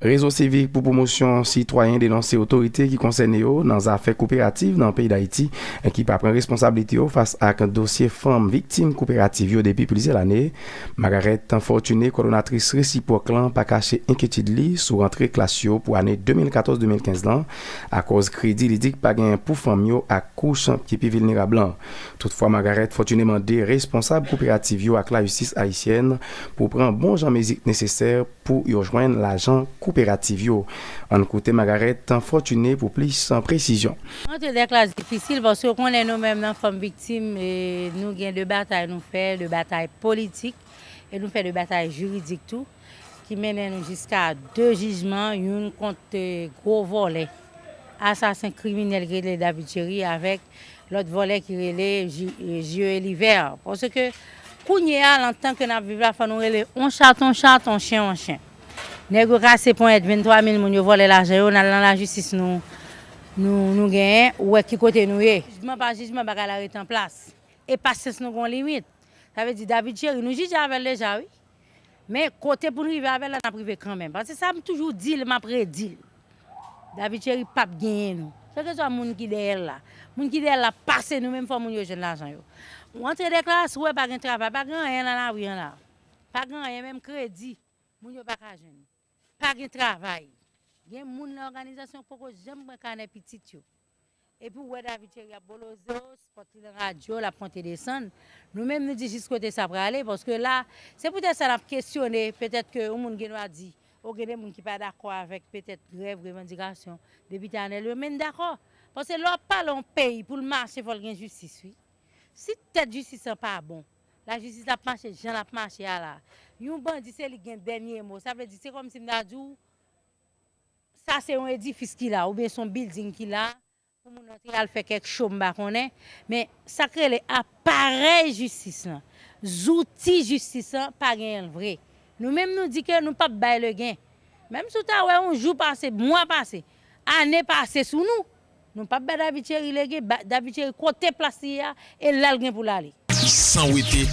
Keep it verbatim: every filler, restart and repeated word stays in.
Rezo Sivik pou Pwomosyon Sitwayen denonse otorite ki konsène yo nan zafè koperativ nan peyi Dayiti ki pa pran responsablite yo fas ak dosye fanm viktim koperativ yo depi plizyè lane. Magarèt Fortuné, kòdonatris Resipwòk lan, pa kache enkyetid li sou rantre klas yo pou ane de mil katòz de mil kenz lan, akòz kredi li di k pa genyen pou fanm yo ak kouch ki pi vilnerab lan. Toutfwa, Magarèt Fortuné mande responsab koperativ yo ak lajistis ayisyèn pou pran bon jan mezi k nesesè pou yo jwenn lajan koperativ yo. Ann koute Magarèt Fortuné pou plis presizyon. Rantre de klas difisil paske w konnen nou menm nan fanm viktim, e, nou gen de batay nou fè, de batay politik, e nou fè de batay jiridik tou, ki mennen nou jiska de jijman, youn kont, e, gwo vòlè, asasen kriminèl ki rele David Jerry avèk lòt vòlè ki rele Ju-, Jules Livert. Paske kounye a, nan tan ke n ap viv la, fò nou rele on chat on chat, on chen on chen. Nèg yo kase ponyèt venntwa mil moun, yo vòlè lajan yo, n al nan lajistis nou, nou, nou genyen, ou wè ki kote nou ye. Jijman pa jijman, bagay la ret an plas. E pasyans nou gon limit. Sa vle di David Jerry, nou jije avè l deja, wi. Men kote pou n rive avè l la, n ap rive kanmenm. Paske sa m toujou di l, m ap redi l. David Jerry p ap genyen nou. Kèlkeswa moun ki dèyè l la, moun ki dèyè l la pase nou, menm fò moun yo jwenn lajan yo. Ou antre de klas, ou wè pa gen travay, pa gen anyen nan lari an la. Pa gen anyen, menm kredi, moun yo pa ka jwenn. Pa gen travay. Gen moun nan òganizasyon k poko janm pran kanè pitit yo. Epi w wè David Jerry ap boloze w, spòt li nan radyo, l ap monte desann. Nou menm, nou di jis kote sa prale, paske la, se poutèt sa n ap kesyone, petèt ke yon moun gen dwa di, o gen de moun ki pa dakò avèk petèt grèv, revandikasyon depite Anèl yo, men n dakò. Paske lè w ap pale yon peyi pou l mache, fò l gen jistis, wi. Si tèt jistis lan pa bon, lajistis la ap mache jan l ap mache a la. Yon bandi, se li k gen dènye mo. Sa vle di, se kòmsi m ta di w, sa se yon edifis ki la, oubyen se yon bilding ki la, pou moun antre al fè kèk cho, m pa konnen. Men sa k rele aparèy jistis lan, zouti jistis lan, pa genyen l vre. Nou menm, nou di ke nou p ap bay legen. Menm si w ta wè yon jou pase, mwa pase, ane pase sou nou, nou p ap bay David Jerry legen, ba-, David Jerry kote plas li ye a, e la l gen pou l ale. San wete.